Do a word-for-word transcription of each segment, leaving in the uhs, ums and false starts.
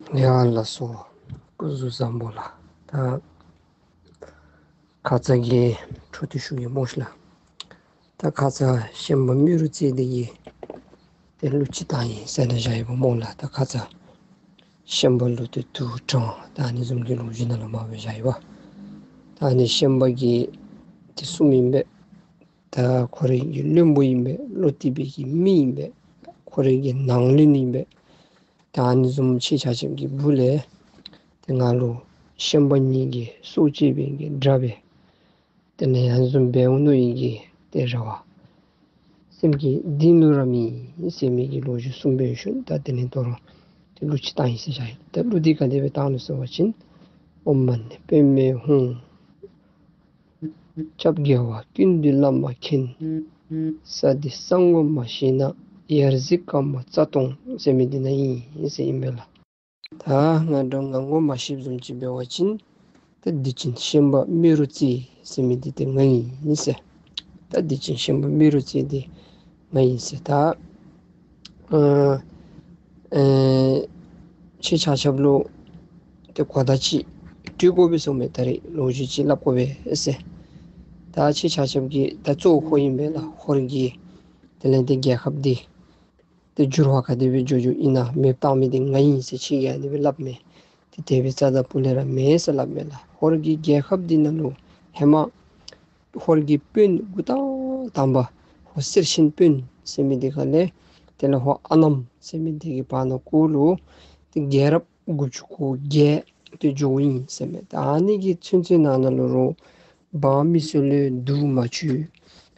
ཡ་ལགས་སོ། སྐུ་གཟུགས་བཟང་པོ་ལགས། ད་ཁ་ཙ་གི་འཕྲོ་མཐུད་ཞུ་གེ་སྨོ་ཤིག་ལགས། ད་ཁ་ཙ་ཤན་པ་རྨེ་རུ་རྩེ་འདི་གིས་ཏེ་གླུ་ཅིག་བཏང་ཡི་ཟེར་ནི་བཞག་ཡི་པ་སྨོ་ལགས། ད་ཁ་ཙ་ཤན་པ་ལུ་ཏེ་དུག་དྲངས། ད་ཨ་ནི་བཟུམ་གྱི་ལོ་རྒྱུས་ནང་ལུ་མར་སྦེ་བཞག་ཡི་པ། ད་ཨ་ནི་ཤན་པ་གིས་ཏེ་གསུངམ་ཨིན་པས། ད་ཁོ་རའི་གི་བློན་པོ་ཨིན་པས། བློ་གཏད་པའི་གི་མི་ཨིན་པས། ཁོ་རའི་གི་ནང་བློན་ཨིན་པས། ད་ཨ་ནི་བཟུམ་ཁྱེད་ཆ་ཁྱབ་ཀྱི་སྦུག་ལས་ཏེ་ང་ལུ་ཤན་པ་གཉིས་ཀྱི་སྲོག་བཅད་པའི་གི་དགྲ་སྦེ་དེ་ལས་ཨ་ནི་བཟུམ་འབད་འོང་མནོ་ནི་གི་ཏེ་རེ་བ་སེམས་ཀྱི་གཏིང་ལུ་ར་མེད་ཟེར་མི་གི་ལོ་རྒྱུས་གསུངས་པའི་ཤུལ་ད་དེ་ལས་དོ་རུང་ཏེ་གླུ་ཅིག་བཏང་ཡི་ཟེར་བཞག་ཡི། ད་གླུ་འདི་ག་དེ་སྦེ་བཏང་ནུག་ཟེར་བ་ཅིན། ཨོཾ་མ་ཎི་པདྨེ་ཧཱུྃ། སྐྱབས་རྒྱལ་བ་ཀུན་འདུས་བླ་མ་མཁྱེན། ས་འདི་ས་ངོ་མ་ཤེས་ན། ཡར་གཟིགས་སྐར་མ་རྩ་སྟོང་ཟེར་མི་འདི་ནང་ཨིན་ཟེར་ཨིན་པས་ལགས། ད་ང་འདྲ་ང་ངོ་མ་ཤེསཔ་བཟུམ་ཅིག་འབད་བ་ཅིན་ད་སྡིག་ཅན་ཤན་པ་རྨེ་རུ་རྩེ་ཟེར་མི་འདི་ཏེ་ང་ཨིན་ཟེར། ད་སྡིག་ཅན་ཤན་པ་རྨེ་རུ་རྩེ་འདི་ང་ཨིན་ཟེར། ད་ཨ་ཨེ་ཁྱེད་ཆ་ཁྱབ་ལུ་ཏེ་གོ་བརྡ་ཅིག་སྤྲོད་དགོ་པས་གསུངམ་མས། ད་རེས་ལོ་རྒྱུས་ཅིག་སླབ་དགོ་པས་ཟེར། ད་ཁྱེད་ཆ་ཁྱབ་ཀྱི་ད་གཙོ་བོ་ཁོ་ཨིན་པས་ལགས། ཧོར་གྱི་དེ་ལས་ཏེ་རྒྱལ་ཁབ་འདི་ཏེ་འགྱུར་བ་ག་དེ་སྦེ་འགྱོ་འགྱོཝ་ཨིན་ན་མེདཔ་བཏང་མི་འདི་ང་ཨིན་ཟེར་ཁྱེད་ཀྱིས་ཨ་ནི་སྦེ་སླབ་མས། ཏེ་དེ་སྦེ་རྩ་དང་སྤུ་ལས་ར་མེན་ཟེར་སླབ་མས་ལགས། ཧོར་གྱི་རྒྱལ་ཁབ་འདི་ནང་ལུ་ཧེ་མ་ཧོར་གྱི་དཔོན་འགོ་དང་དང་པ་ཧོར་གསེར་ཆེན་དཔོན་ཟེར་མི་འདི་ཁ་ལས་དེ་ལས་ཧོར་ཨ་ནམ་ཟེར་མི་འདི་གི་བར་ན་གུ་ལུ་ཏེ་རྒྱལ་རབས་དགུ་བཅུ་གོ་བརྒྱད་དེ་འགྱོཝ་ཨིན་ཟེར་མས། ད་ཨ་ནི་གི་ཚུན་ཚོད་ནང་ན་ལུ་རུང་འབངས་མི་སེར་ལུ་འདུ་མ་བྱུང་།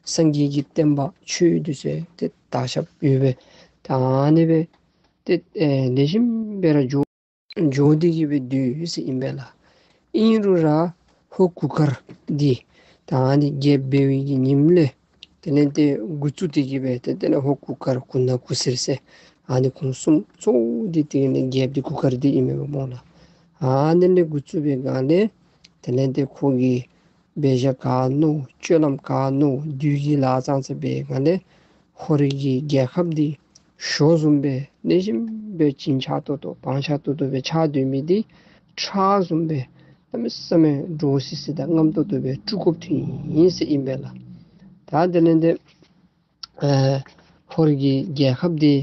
སངས་རྒྱས་ཀྱི་བསྟན་པ་ཆོས་འདི་ཚུ་ཏེ་དར་ཁྱབ་ཡོད་པས། ད་ཨ་ནི་སྦེ་ཏེ་ཨེ་ལེགས་ཤོམ་སྦེ་ར་འགྱོ་འགྱོ་སྟེ་གི་སྦེ་སྡོད་ཡོད་ཟེར་ཨིན་པས་ལགས། ཨིན་རུང་ར་ཧོར་གུར་དཀར་འདི་ད་ཨ་ནི་རྒྱལཔོ་འབད་བའི་གི་ཉིནམ་ལས་དེ་ལས་ཏེ་འགོ་བཙུགས་ཏེ་གི་སྦེ་ཏེ་དེ་ལས་ཧོར་གུར་དཀར་གུར་ནག་གུར་སེར་ཟེར་ཨ་ནི་ཁོང་གསུམ་གཙོ་བོ་འདི་ཏེ་ཨ་ནི་རྒྱལཔོ་འདི་གུར་དཀར་འདི་ཨིན་མས་པ་སྨོ་ལགས། ཨ་ནི་ལས་འགོ་བཙུགས་པའི་སྒང་ལས་དེ་ལས་ཏེ་ཁོ་གིས་འབད་བཞག་ག་མནོ་སྤྱོད་ལམ་ག་མནོ་བདུད་ཀྱི་ལཱ་ཙང་ཙ་འབད་སྒང་ལས་ཧོར་གྱི་རྒྱལ་ཁབ་འདི་ཞོ་བཟུམ་སྦེ་ལེགས་ཤོམ་སྦེ་བྱིན་ཆགས་ཏོག་ཏོ་བང་ཆགས་ཏོག་ཏོ་སྦེ་ཆགས་སྡོད་མི་འདི་ཁྲག་བཟུམ་སྦེ་གནམ་མེད་ས་མེད་འདྲོག་སི་སི་དང་རྔམ་ཏོག་ཏོ་སྦེ་དཀྲུག་དགོཔ་ཐོན་ཡི་ཟེར་ཨིན་པས་ལགས། ད་དེ་ལས་ཏེ་ཨེ་ཧོར་གྱི་རྒྱལ་ཁབ་འདི་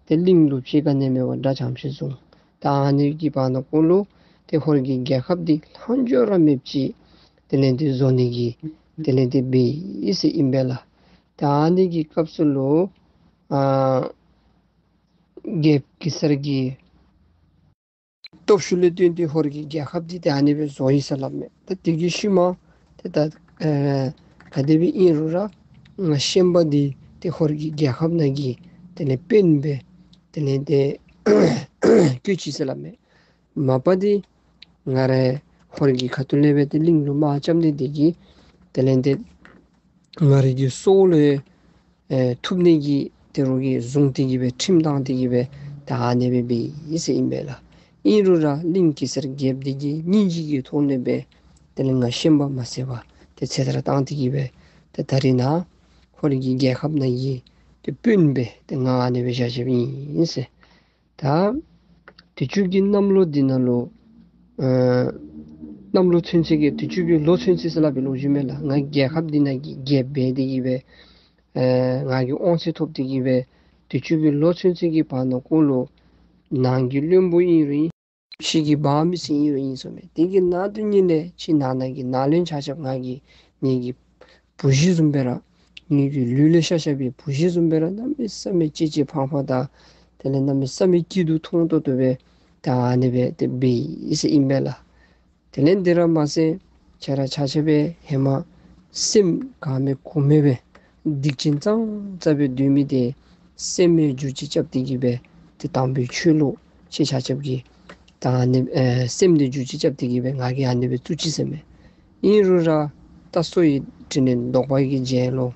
ཏེ་གླིང་ལུ་ཕྱེད་ཀ་ནི་མེད་པར་དགྲ་འཇོམས་ཤིག་བཟུང་། ད་ཨ་ནི་གི་བར་ན་གུ་ལུ་ཏེ་ཧོར་གྱི་རྒྱལ་ཁབ་འདི་ལྷག་འཕྲོ་ར་མེདཔ་ཅིག་དེ་ལས་ཏེ་བཟོ་ནི་གི་དེ་ལས་ཏེ་འབད་ཡི་ཟེར་ཨིན་པས་ལགས། ད་ཨ་ནི་གི་སྐབས་སུ་ལུ་ཨ་རྒྱལཔོ་གེ་སར་གྱི་སྟོབས་ཤུགས་ལས་བརྟེན་ཏེ་ཧོར་གྱི་རྒྱལ་ཁབ་འདི་ཏེ་ཨ་ནི་སྦེ་བཟོ་ཡི་ཟེར་སླབ་མས། ད་དེ་གི་ཤུལ་མ་ཏེ་ད་ཨེ་ག་དེ་སྦེ་ཨིན་རུང་ར་ང་ཤན་པ་འདི་ཏེ་ཧོར་གྱི་རྒྱལ་ཁབ་ནང་གི་དེ་ལས་དཔོན་སྦེ་དེ་ལས་ཏེ་བསྐོས་ཅི་ཟེར་སླབ་མས། མ་པ་འདི་ང་ར་ཧོར་གྱི་ཁ་ཐུག་ལས་སྦེ་ཏེ་གླིང་ལུ་དམག་རྐྱབ་ནི་འདི་གིས་དེ་ལས་ཏེ་ང་རའི་གི་སྲོག་ལུ་ཨེ་ཐུག་ནི་གི་དེ་རུ་གི་བཟུང་སྟེ་གི་སྦེ་ཁྲིམས་བཏང་སྟེ་གི་སྦེ་ད་ཨ་ནི་སྦེ་འབད་ཡི་ཟེར་ཨིན་པས་ལགས། ཨིན་རུང་ར་གླིང་གེ་སར་རྒྱལཔོ་འདི་གིས་སྙིང་རྗེ་གི་ཐོག་ལས་སྦེ་དེ་ལས་ང་ཤན་པ་མ་བསད་པར་ཏེ་ཚེ་ཐར་བཏང་སྟེ་གི་སྦེ་ཏེ་ད་རིས་ནཱ་ཧོར་གྱི་རྒྱལ་ཁབ་ནང་གི་ཏེ་དཔོན་སྦེ་ཏེ་ང་ཨ་ནི་སྦེ་བཞག་བཞགཔ་ཨིན་ཟེར། ད་དུས་ཅི་གི་གནམ་ལོ་འདི་ནང་ལུ་ཨ་གནམ་ལོ་ཚུན་ཚོད་ཀྱི་དུས་ཅི་གི་ལོ་ཚུན་ཚོད་ཟེར་སླབ་པའི་ལོ་རྒྱུས་མས་ལགས། ང་རྒྱལ་ཁབ་འདི་ནང་གི་རྒྱལཔོ་འབད་དེ་གི་སྦེ་ཨེ་ང་གིས་དབང་ཚད་ཐོབ་སྟེ་གི་སྦེ་དུས་ཅི་གི་ལོ་ཚུན་ཚོད་ཀྱི་བར་ན་གུ་ལུ་ནང་གི་བློན་པོ་ཨིན་རུང་ཨིན། ཕྱི་གི་འབངས་མི་སེར་ཨིན་རུང་ཨིན་ཟེར་མས། དེ་གི་ནང་དུ་ཉིད་ལས་ཕྱི་ནང་ན་གི་ནང་བློན་ཆ་ཁྱབ་ང་གི་ངེ་གི་བུ་གཞི་བཟུམ་སྦེ་ར་ངེ་གི་ལུས་ལས་ཤ་ཤ་བའི་བུ་གཞི་བཟུམ་སྦེ་ར་གནམ་མེད་ས་མེད་གཅེས་གཅེས་ཕངས་ཕངས་དང་དེ་ལས་གནམ་མེད་ས་མེད་སྐྱིད་སྡུག་མཐོང་ཏོག་ཏོ་སྦེ་ད་ཨ་ནི་སྦེ་ཏེ་འབད་ཡི་ཟེར་ཨིན་པས་ལགས། དེ་ལས་འདི་ར་མ་ཚད་ཁྱེད་ར་ཆ་ཁྱབ་སྦེ་ཧེ་མ་སེམས་ག་མེད་གོ་མེད་སྦེ་སྡིག་ཅན་ཙང་ཙ་སྦེ་སྡོད་མི་འདི་སེམས་མའི་རྒྱུ་ཅིག་རྐྱབ་སྟེ་གི་སྦེ་ཏེ་དམ་པའི་ཆོས་ལུ་ཁྱེད་ཆ་ཁྱབ་ཀྱིས་ད་ཨ་ནི་ཨེ་སེམས་འདི་རྒྱུ་ཅིག་རྐྱབ་སྟེ་གི་སྦེ་ང་གིས་ཨ་ནི་སྦེ་བཙུགས་ཅི་ཟེར་མས། ཨིན་རུང་ར་ད་སོ་ཡི་དྲིན་ལན་བཟློག་པ་གི་རྗེས་ལུ་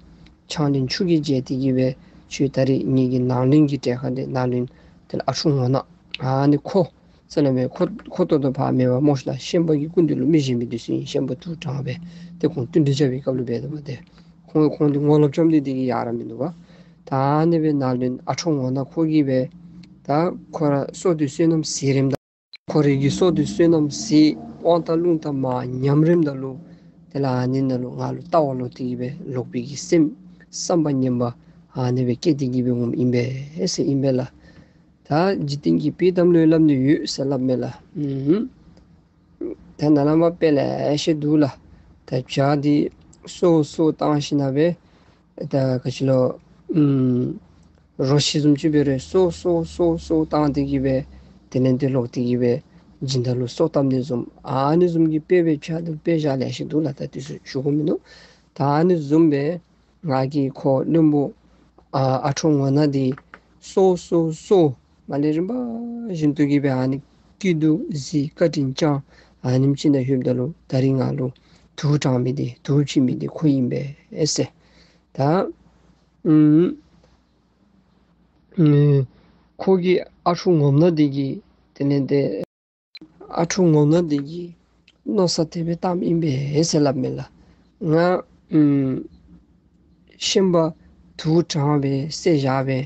ཕྱག་ལེན་མཆོག་གི་རྗེས་ཏེ་གི་སྦེ་ཁྱོད་ད་རིས་ངེ་གི་ནང་བློན་གྱི་གྲལ་ཁ་ལས་ནང་བློན་དེ་ལས་ཨ་ཁྲུག་ངོ་ནག་ཨ་ནི་ཁོ་ཟེར་སླབ་མས། ཁོ་ཁོ་ཏོག་ཏོ་ཕར་མེད་པ་སྨོ་ཤིག་ལགས། ཤན་པ་གི་སྐུ་མདུན་ལུ་མི་བཞེས་མི་འདི་ཚུ་ཨིན། ཤན་པ་དུག་དྲངས་སྦེ་ཏེ་ཁོང་བསྟུན་གྲོས་རྐྱབ་པའི་སྐབས་ལུ་འབད་དོ་བ་ཏེ་ཁོང་ཁོང་འདི་ངོ་ལོག་རྐྱབ་ནི་འདི་གིས་ཡ་ར་མིན་འདུག་པ། ད་ཨ་ནི་སྦེ་ནང་བློན་ཨ་ཁྲུག་ངོ་ནག་ཁོ་གིས་སྦེ་ད་ཁོ་ར་སོ་འདི་བསོད་ནམས་ཟད་རནམ་ད་ ཁོ་རའི་གི་སྲོག་འདི་བསོད་ནམས་ཟད་དབང་ཐང་རླུང་རྟ་མར་ཉམས་རནམ་ད་ལུ་དེ་ལས་ཨ་ནི་ནང་ལུ་ང་ལུ་ལྟ་བ་ལོག་སྟེ་གི་སྦེ་ལོག་པའི་གི་སེམས་བསམ་པ་ངན་པ་ཨ་ནི་སྦེ་སྐྱེས་ཏེ་གི་སྦེ་འོངམ་ཨིན་པས་ཟེར་ཨིན་པས་ལགས། ད་འཇིག་རྟེན་གྱི་དཔྱེ་གཏམ་ལུ་སླབ་ནི་ཡོད་ཟེར་སླབ་མས་ལགས། ཨུམ། ད་ནཱ་ལས་མར་དཔེ་ལེ་ཤ་འདུག་ལགས། ད་བྱ་འདི་སོ་སོ་བཏང་ཞིནམ་ལས་ད་ག་ཅི་ལོ། ཨུམ། རོ་ཁྱི་བཟུམ་ཅིག་འབད་རུང་སོ་སོ་སོ་སོ་བཏང་སྟེ་གི་སྦེ་དེ་ལས་དེ་ལོག་སྟེ་གི་སྦེ་སྦྱིན་བདག་ལུ་སོ་བཏབ་ནི་བཟུམ་ཨ་ནི་བཟུམ་གྱི་དཔེ་སྦེ་བྱ་འདི་དཔེ་བཞག་ལེ་ཤ་འདུག་ལགས། ད་དེ་ཚུ་ཞུ་དགོཔ་མིན་ནུག། ད་ཨ་ནི་བཟུམ་སྦེ་ང་གིས་ཁོ་བློན་པོ་ཨ་ཨ་ཁྲོ་ངོ་ནག་འདི་སོ་སོ་སོ་མར་ལས་རིམ་པ་བཞིན་དུ་གི་སྦེ་ཨ་ནི་སྐྱིད་སྡུག་གཟིགས་བཀའ་དྲིན་བསྐྱངས་ཨ་ནེམ་ཅིག་ནང་ལྷོདཔ་ད་ལུ་ད་རིས་ང་ལུ་དུག་དྲང་མི་འདི་དུག་བྱིན་མི་འདི་ཁོ་ཨིན་པས་ཟེར། ད་ཨུམ་ཨུམ་ཁོ་གི་ཨ་ཁྲོ་ངོ་ནག་འདི་གིས་དེ་ལས་དེ་ཨ་ཁྲོ་ངོ་ནག་འདི་གིས་མནོ་བསམ་དེ་སྦེ་བཏངམ་ཨིན་པས་ཟེར་སླབ་མས་ལགས། ང་ཨུམ་ཤན་པ་དུག་དྲང་སྦེ་བསད་བཞག་སྦེ་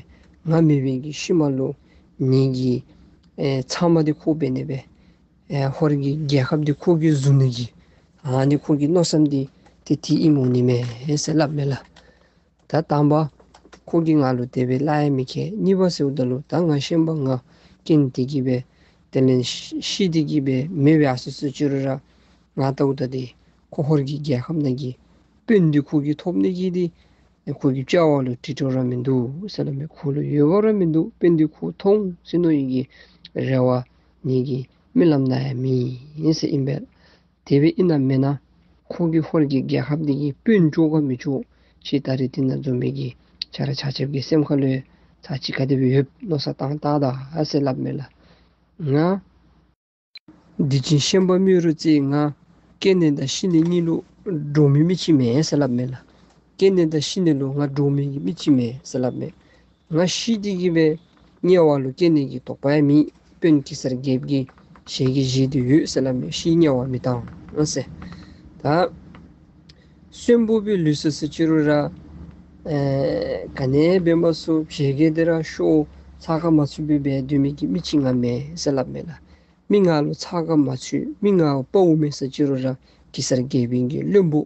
ང་མེད་པའི་གི་ཤུལ་མ་ལུ་ངེ་གི་ཨེ་ཚབ་མ་འདི་ཁོ་འབད་ནི་སྦེ་ཨེ་ཧོར་གྱི་རྒྱལ་ཁབ་འདི་ཁོ་གིས་བཟུང་ནི་གི་ཨ་ནི་ཁོ་གི་མནོ་བསམ་འདི་ཏེ་དེ་ཨིནམ་འོང་ནི་མས་ཟེར་སླབ་མས་ལགས། ད་དང་པ་ཁོ་གིས་ང་ལུ་དེ་སྦེ་སླབ་ཡང་མི་ཁེ། གཉིས་པ་ཟེརཝ་ད་ལུ་ད་ང་ཤན་པ་ང་རྐྱེན་དེ་གིས་སྦེ་དེ་ལས་ཤི་ཤི་སྟེ་གི་སྦེ་མེདཔ་སྦེ་ཡར་སོ་སོ་ཅི་རུང་ར་ང་ལྟཝ་ད་འདི་ཁོ་ཧོར་གྱི་རྒྱལ་ཁབ་ནང་གི་དཔོན་འདི་ཁོ་གིས་ཐོབ་ནི་གི་འདི་ཁོ་གི་བྱ་བ་ལུ་དྲི་དོ་ར་མིན་འདུག་ཟེར་སླབ་མས། ཁོ་ལུ་འོས་འབབ་ར་མིན་འདུག། དཔོན་འདི་ཁོ་ཐོབ་ཟེར་མནོ་ནི་གི་རེ་བ་ངེ་གི་རྨི་ལམ་ནང་ཡང་མེད་ཟེར་ཨིན་པས། དེ་སྦེ་ཨིན་ན་མེན་ན་ཁོ་གིས་ཧོར་གྱི་རྒྱལ་ཁབ་འདི་གི་དཔོན་ཆོག་ག་མི་ཆོག་ཁྱེད་ད་རིས་འདི་ནང་འཛོམས་མི་གི་ཆ་ར་ཆ་ཁྱབ་ཀྱི་སེམས་ཁ་ལུ་ཚར་གཅིག་ག་དེ་སྦེ་ཡོདཔ་མནོ་བསམ་བཏང་བལྟ་ད་ཟེར་སླབ་མས་ལགས། ང་འདི་ཅིག་ཤན་པ་རྨེ་རུ་རྩེ་ང་སྐྱེ་ནི་དང་ཤི་ནི་གཉིས་ལུ་འདྲོག་མི་མི་ཅིག་མེན་ཟེར་སླབ་མས་ལགས། སྐྱེ་ནི་དང་ཤི་ནི་ལུ་ང་འདྲོག་མི་གི་མི་ཅིག་མེན་ཟེར་སླབ་མས། ང་ཤི་སྟེ་གི་སྦེ་དམྱལ་བ་ལུ་སྐྱེ་ནི་གི་དོགས་པ་ཡང་མེད། དཔོན་གེ་སར་རྒྱལཔོ་གི་ཞལ་གྱི་གཞས་འདི་ཡོད་ཟེར་སླབ་མས། ཤི་དམྱལ་བ་མི་བཏང་ཟེར། ད་གསོན་པོ་སྦེ་ལུས་སོ་ཟེར་ཅི་རུང་ར་ཨེ་ག་ནི་འབད་མ་ཚུགས་ཞལ་གྱི་འདི་ར་ཤོར་ཚགས་ཁར་མ་ཚུད་པའི་སྦེ་སྡོད་མི་གི་མི་ཅིག་ང་མེན་ཟེར་སླབ་མས་ལགས། མི་ང་ལུ་ཚགས་ཁར་མ་ཚུད། མི་ང་དཔའ་བོ་མེན་ཟེར་ཅི་རུང་ར་གེ་སར་རྒྱལ་པོའི་གི་བློན་པོ་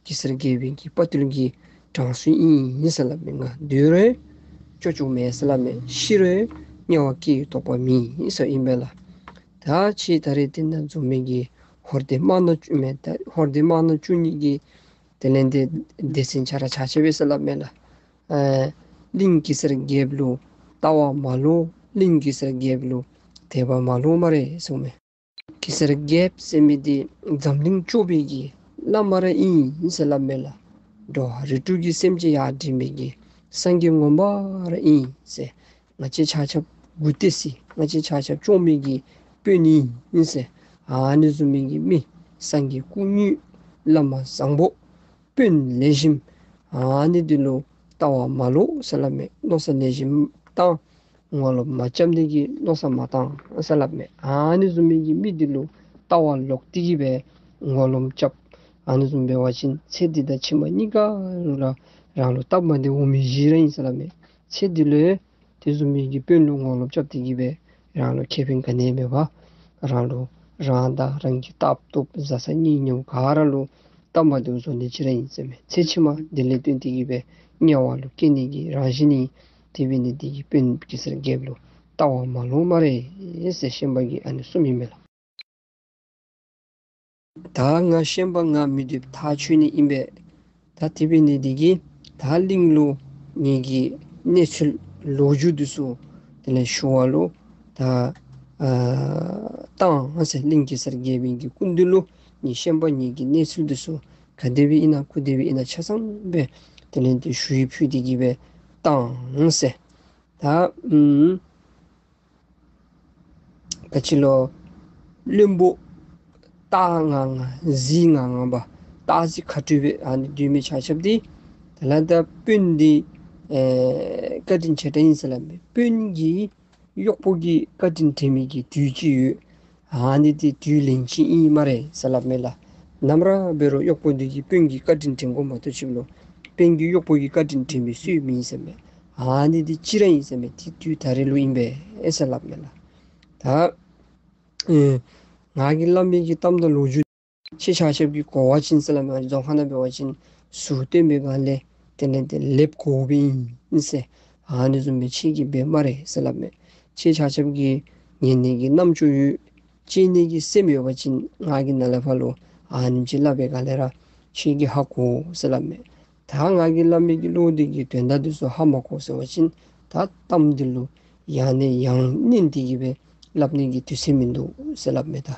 གེ་སར་རྒྱལ་པོའི་གི་དཔའ་བརྟུལ་གྱི་དྲང་སྲོང་ཨིན་ཟེར་སླབ་མས། ང་སྡོད་རུང་སྐྱོ་སྐྱོ་མེན་ཟེར་སླབ་མས། ཤི་རུང་དམྱལ་བ་སྐྱེ་བའི་དོགས་པ་མེད་ཟེར་ཨིན་པས་ལགས། ད་ཁྱེད་ད་རིས་འདི་ནང་འཛོམས་མི་གི་ཧོར་སྡེ་དམར་ནག་བཅུ་མེན་ད་ཧོར་སྡེ་དམར་ནག་བཅུ་གཉིས་ཀྱི་དེ་ལས་འདི་སྡེ་ཚན་ཆ་ར་ཆ་ཁྱབ་སྦེ་ཟེར་སླབ་མས་ལགས། ཨེ་གླིང་གེ་སར་རྒྱལཔོ་ལུ་ལྟ་བ་མ་ལོག། གླིང་གེ་སར་རྒྱལཔོ་ལུ་དད་པ་མ་ལོག་སྨ་རེ་གསུངས་མས། གེ་སར་རྒྱལཔོ་ཟེར་མི་འདི་འཛམ་གླིང་སྐྱོབ་པའི་གི་བླ་མ་ར་ཨིན་ཟེར་སླབ་མས་ལགས། འགྲོ་བ་རིགས་དྲུག་གི་སེམས་ཅན་ཡར་འདྲེན་མི་གི་སངས་རྒྱས་ངོ་མ་ར་ཨིན་ཟེར། ང་བཅས་ཆ་ཁྱབ་མགུ་ཏོ་སི་ང་བཅས་ཆ་ཁྱབ་སྐྱོང་མི་གི་དཔོན་ཨིན་ཟེར། ཨ་ནི་བཟུམ་མའི་གི་མི་སངས་རྒྱས་སྐུ་དངོས་བླ་མ་བཟང་པོ་དཔོན་ལེགས་ཤོམ་ཨ་ནི་འདི་ལུ་ལྟ་བ་མ་ལོག་ཟེར་སླབ་མས། མནོ་བསམ་ལེགས་ཤོམ་བཏང་། ངོ་ལོག་མ་རྐྱབ་ནི་གི་མནོ་བསམ་མ་བཏང་ཟེར་སླབ་མས། ཨ་ནི་བཟུམ་མའི་གི་མི་འདི་ལུ་ལྟ་བ་ལོག་སྟེ་གི་སྦེ་ངོ་ལོག་རྐྱབ། ཨ་ནི་བཟུམ་འབད་བ་ཅིན་ཚེ་འདི་དང་ཕྱི་མ་གཉིས་ཀ་ལུ་ར་རང་ལུ་སྟབས་མ་བདེཝ་འོང་མི་ཅིག་ར་ཨིན་ཟེར་སླབ་མས། ཚེ་འདི་ལུ་དེ་བཟུམ་མའི་གི་དཔོན་ལུ་ངོ་ལོག་རྐྱབ་སྟེ་གི་སྦེ་རང་ལུ་ཁེ་ཕན་ག་ནི་མེད་པར་རང་ལུ་རང་དང་རང་གི་ལྟ་བ་བཟའ་ཚང་གཉེན་ཉེཝ་ག་ར་ལུ་སྟབས་མ་བདེཝ་བཟོ་ནི་ཅིག་ར་ཨིན་ཟེར་མས། ཚེ་ཕྱི་མ་དེ་ལས་བརྟེན་ཏེ་གི་སྦེ་དམྱལ་བ་ལུ་སྐྱེ་ནི་གི་རང་བཞིན་ཨིན། དེ་འབད་ནི་འདི་གིས་དཔོན་གེ་སར་རྒྱལཔོ་ལུ་ལྟ་བ་མ་ལོག་སྨ་རེ་ཟེར་ཤན་པ་གིས་ཨ་ནི་གསུངམ་ཨིན་མས་ལགས། ད་ང་ཤན་པ་ང་མི་སྡོདཔ་ཐག་ཆོད་ནི་ཨིན་པས། ད་དེ་འབད་ནི་འདི་གིས་ད་གླིང་ལུ་ངེ་གི་གནས་ཚུལ་ལོ་རྒྱུས་འདི་ཚུ་དེ་ལས་ཞུ་བ་ལུ་ད་ཨ་བཏང་ཟེར། གླིང་གེ་སར་རྒྱལ་པོའི་གི་སྐུ་མདུན་ལུ་ངེ་ཤན་པ་ངེ་གི་གནས་ཚུལ་འདི་ཚུ་ག་དེ་སྦེ་ཨིན་ན་ག་དེ་སྦེ་ཨིན་ན་ཆ་ཚང་སྦེ་དེ་ལས་འདི་ཞུ་ཡིག་ཕུལ་ཏེ་གི་སྦེ་བཏང་ཟེར། ད་ཨུམ་ག་ཅི་ལོ་བློན་པོ་སྟག་ང་ང་གཟིག་ང་ང་པ་སྟག་གཟིག་ཁ་སྤྲོད་སྦེ་ཨ་ནི་སྡོད་མི་ཆ་ཁྱབ་འདི་དེ་ལས་ད་དཔོན་འདི་ཨེ་བཀའ་དྲིན་ཆེ་དྲགས་ཨིན་ཟེར་སླབ་མས། དཔོན་གྱིས་གཡོག་པོ་གི་བཀའ་དྲིན་དྲན་མི་གི་དུས་ཅིག་ཡོད། ཨ་ནི་འདི་དུས་ལན་ཅིག་ཨིན་སྨ་རེ་ཟེར་སླབ་མས་ལགས། ནམ་ར་འབད་རུང་གཡོག་པོ་འདི་གིས་དཔོན་གྱི་བཀའ་དྲིན་དྲན་དགོ་མ་གཏོགས་ཅིག་ལོ་དཔོན་གྱིས་གཡོག་པོ་གི་བཀའ་དྲིན་དྲན་མི་སུ་ཡང་མེད་ཟེར་མས། ཨ་ནི་འདི་ཅིག་ར་ཨིན་ཟེར་མས། དེ་དུས་ད་རེས་ལུ་ཨིན་པས་ཟེར་སླབ་མས་ལགས། ད་ ཨེ་ང་གིས་སླབ་མི་གི་གཏམ་དང་ལོ་རྒྱུས་ཁྱེད་ཆ་ཁྱབ་ཀྱིས་གོ་བ་ཅིན་ཟེར་སླབ་མས། རྫོང་ཁ་ནང་འབད་བ་ཅིན་ཟུར་སྟོན་པའི་སྒང་ལས་དེ་ལས་དེ་ལེབ་གོཝ་ཨིན་ཟེར། ཨ་ནི་བཟུམ་སྦེ་ཁྱེད་ཀྱིས་འབད་སྨ་རེ་ཟེར་སླབ་མས། ཁྱེད་ཆ་ཁྱབ་ཀྱིས་ཉན་ནི་གི་རྣམ་ཅོ་ཡོད། གཅེས་ནི་གི་སེམས་ཡོད་པ་ཅིན་ང་གིས་ནཱ་ལས་ཕར་ལུ་ཨ་ནེམ་ཅིག་སླབ་པའི་སྒང་ལས་ར་ཁྱེད་ཀྱིས་ཧ་གོ་ཟེར་སླབ་མས། ད་ང་གིས་སླབ་མི་གི་བློ་འདི་གི་དོན་དག་འདི་ཚུ་ཧ་མ་གོ་ཟེར་བ་ཅིན་ད་གཏམ་འདི་ལུ་ཡང་ནས་ཡང་བསྣན་ཏེ་གི་སྦེ་སླབ་ནི་གི་དུས་ཚོད་མིན་འདུག་ཟེར་སླབ་མས། ད་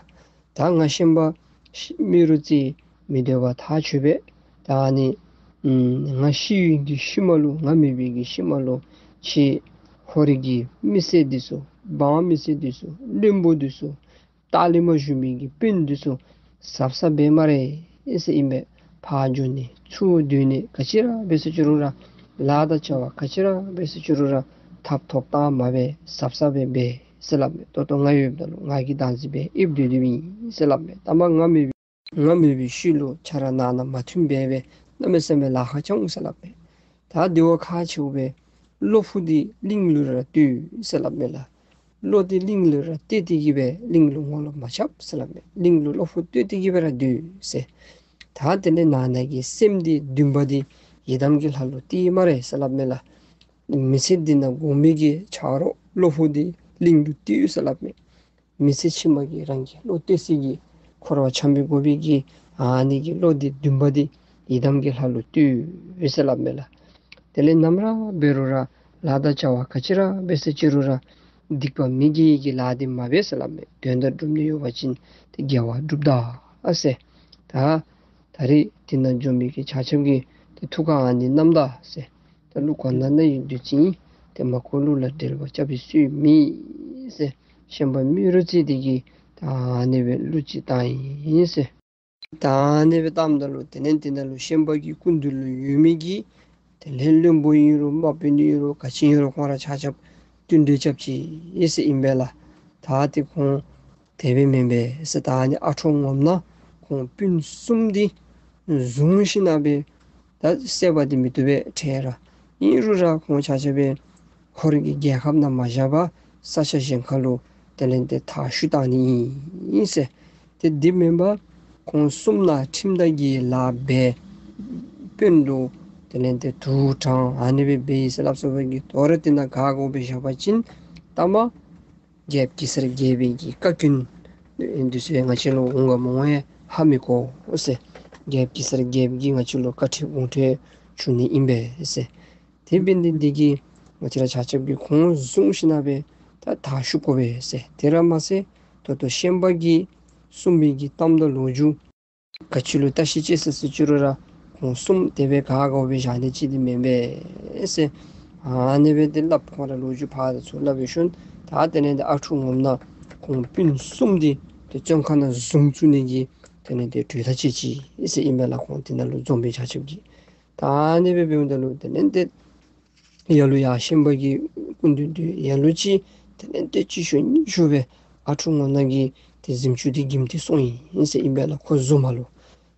ད་ང་ཤན་པ་རྨེ་རུ་རྩེ་མི་སྡོད་པར་ཐག་ཆོད་པས། ད་ཨ་ནི་ཨམ་ང་ཤི་བའི་གི་ཤུལ་མ་ལུ་ང་མེད་པའི་གི་ཤུལ་མ་ལུ་ཁྱེད་ཧོར་གྱི་མི་སེར་འདི་ཚུ་འབངས་མི་སེར་འདི་ཚུ་བློན་པོ་འདི་ཚུ་ལྟག་ལས་མར་བཞུགས་མི་གི་སྤུན་འདི་ཚུ་གཟབ་གཟབ་འབད་སྨ་རེ་ཟེར་ཨིན་པས། ཕར་འགྱོ་ནི་ཚུར་སྡོད་ནི་ག་ཅི་ར་འབད་ཟེར་ཅི་རུང་ར་ལཱ་དང་བྱ་བ་ག་ཅི་ར་འབད་ཟེར་ཅི་རུང་ར་ཐབ་ཐོབ་བཏང་མ་འབད་གཟབ་གཟབ་སྦེ་འབད་ཟེར་སླབ་མས། ད་ལྟོ་ང་ཡོདཔ་ད་ལུ་ང་གིས་བདག་འཛིན་འབད་ཨིབ་སྡོད་སྡོདཔ་ཨིན་ཟེར་སླབ་མས། ད་མ་ང་མེད་པའི་ང་མེད་པའི་ཤུལ་ལུ་ཁྱོད་ར་ནང་ན་མ་མཐུན་པར་སྦེ་གནམ་མེད་ས་མེད་ལཱ་ཁག་འགྱོ་འོང་ཟེར་སླབ་མས། ད་དེ་བ་ཁག་ཆེཝ་སྦེ་བློ་ཕུག་འདི་གླིང་ལུ་ར་སྡོད་ཟེར་སླབ་མས་ལགས། བློ་འདི་གླིང་ལུ་ར་གཏད་དེ་གི་སྦེ་གླིང་ལུ་ངོ་ལོག་མ་རྐྱབ་ཟེར་སླབ་མས། གླིང་ལུ་བློ་ཕུག་གཏད་དེ་གི་སྦེ་ར་སྡོད་ཟེར། ད་དེ་ལས་ནང་ན་གི་སེམས་འདི་འདུན་པ་འདི་ཡི་དམ་གྱི་ལྷ་ལུ་གཏད་སྨ་རེ་ཟེར་སླབ་མས་ལགས། མི་ཚེ་འདི་ནང་དགོ་མི་གི་ཆ་རོགས་བློ་ཕུག་འདི་གླིང་ལུ་གཏད་ཟེར་སླབ་མས། མི་ཚེ་ཕྱི་མ་གི་རང་གི་བློ་གཏད་ས་གི་འཁོར་བ་འཁྱམས་པའི་དགོ་པའི་གི་ཨ་ནི་གི་བློ་འདི་འདུན་པ་འདི་ཡི་དམ་གྱི་ལྷ་ལུ་གཏད་ཟེར་སླབ་མས་ལགས། དེ་ལས་ནམ་ར་འབད་རུང་ར་ལཱ་དང་བྱ་བ་ག་ཅི་ར་འབད་ཟེར་ཅི་རུང་ར་སྡིག་པ་མི་དགེ་གི་ལཱ་འདི་མ་འབད་ཟེར་སླབ་མས། དོན་དག་སྒྲུབ་ནི་ཡོད་པ་ཅིན་དེ་དགེ་བ་སྒྲུབ་ད་ཨ་ཟེར། ད་ད་རེས་དེ་ནང་འཛོམས་མི་གི་ཆ་ཁྱབ་ཀྱིས་དེ་ཐུགས་ཁར་ཨ་ནི་བསྣམས་ད་ཟེར། ད་གླུ་གོ་ན་ན་ཡི་བདུད་རྩི་ཨིན། དེ་མ་གོ་གླུ་ལ་འགྲེལ་པ་རྐྱབ་པའི་སྲོལ་མེད་ཟེར། ཤན་པ་རྨེ་རུ་རྩེ་འདི་གིས་ད་ཨ་ནི་སྦེ་གླུ་ཅིག་བཏང་ཡི་ཟེར། ད་ཨ་ནི་སྦེ་བཏངམ་ད་ལུ་དེ་ལས་དེ་ནང་ལུ་ཤན་པ་གི་སྐུ་མདུན་ལུ་ཡོད་མི་གི་དེ་ལས་བློན་པོ་ཨིན་རུང་དམག་དཔོན་ཨིན་རུང་ག་ཅི་ཨིན་རུང་ཁོང་ར་ཆ་ཁྱབ་བསྟུན་གྲོས་རྐྱབ་ཅི་ཟེར་ཨིན་པས་ལགས། ད་དེ་ཁོང་དེ་སྦེ་མེན་པས་ཟེར། ད་ཨ་ནི་ཨ་ཁྲོ་ངོམ་ན་ཁོང་སྤུན་གསུམ་འདི་བཟུང་ཞིན་ན་སྦེ་ད་བསད་པ་འདི་མི་བཏུབ་པས་ཁྲེལ་ར། ཨིན་རུང་ར་ཁོང་ཆ་ཁྱབ་སྦེ་ཧོར་གྱི་རྒྱལ་ཁབ་ནང་མ་བཞག་པར་ས་ཆ་གཞན་ཁར་ལུ་དེ་ལས་དེ་མཐའ་བཤུད་བཏང་ནི་ཨིན་ཟེར། དེ་འདི་མེན་པར་ཁོང་གསུམ་ནང་ཁྲིམས་དང་གི་ལཱ་འབད་དཔོན་ལུ་དེ་ལས་དེ་དུག་དྲངས་ཨ་ནི་སྦེ་འབད་ཡི་ཟེར་སླབ་སོང་བའི་གི་དོ་རུང་དེ་ནང་ག་དགོ་པའི་བཞག་པ་ཅིན་ད་མ་རྒྱལཔོ་གེ་སར་རྒྱལ་པོའི་གི་བཀའ་བཀྱོན་འདི་ཚུ་ཡང་ང་བཅས་ལུ་འོང་ག་མ་འོང་ཡང་ཧ་མི་གོ་ཟེར། རྒྱལཔོ་གེ་སར་རྒྱལ་པོ་གིས་ང་བཅས་ལུ་བཀའ་ཁྲིམས་དགོངས་ཁྲེལ་ཞུ་ནི་ཨིན་པས་ཟེར། དེ་འབད་ནི་འདི་གིས་ང་བཅས་ར་ཆ་ཁྱབ་ཀྱིས་ཁོང་བཟུང་ཞིན་ན་སྦེ་ད་མཐའ་བཤུད་དགོ་པས་ཟེར། དེ་ར་མ་ཚད་ད་ལྟོ་ཤན་པ་གིས་གསུངས་པའི་གི་གཏམ་དང་ལོ་རྒྱུས་ག་ཅི་ལུ་བརྟག་ཞིབ་དཔྱད་ཟེར་ཟེར་ཅི་རུང་ར་ཁོང་གསུམ་དེ་སྦེ་ག་དགོ་པའི་བཞག་ནི་ཅིག་འདི་མེན་པས་ཟེར། ཨ་ནི་སྦེ་དེ་སླབ་ཁོང་ར་ལོ་རྒྱུས་ཕར་ཚུར་སླབ་པའི་ཤུལ་ད་དེ་ལས་དེ་ཨ་ཁྲུག་ངོམ་ན་ཁོང་སྤུན་གསུམ་འདི་དེ་བཙོན་ཁང་ནང་བཟུང་བཙུགས་ནི་གི་དེ་ལས་དེ་གྲོས་ཐག་བཅད་ཅི་ཟེར་ཨིན་པས་ལགས། ཁོང་དེ་ནང་ལུ་འཛོམས་པའི་ཆ་ཁྱབ་ཀྱིས། ད་ཨ་ནི་སྦེ་འབདཝ་ད་ལུ་དེ་ལས་དེ་ཡར་ལུ་ཡར་ཤན་པ་གི་སྐུ་མདུན་དུ་ཡར་ལུ་ཅིག་དེ་ལས་དེ་གཅིག་ཤུལ་གཉིས་ཤུལ་སྦེ་ཨ་ཁྲུག་ངོམ་ན་གི་དེ་གཟིམ་ཅུང་འདི་འགྱིམ་སྟེ་སོང་ཡི་ཟེར་ཨིན་པས་ལགས། ཁོ་བཟུང་མ་ལུ།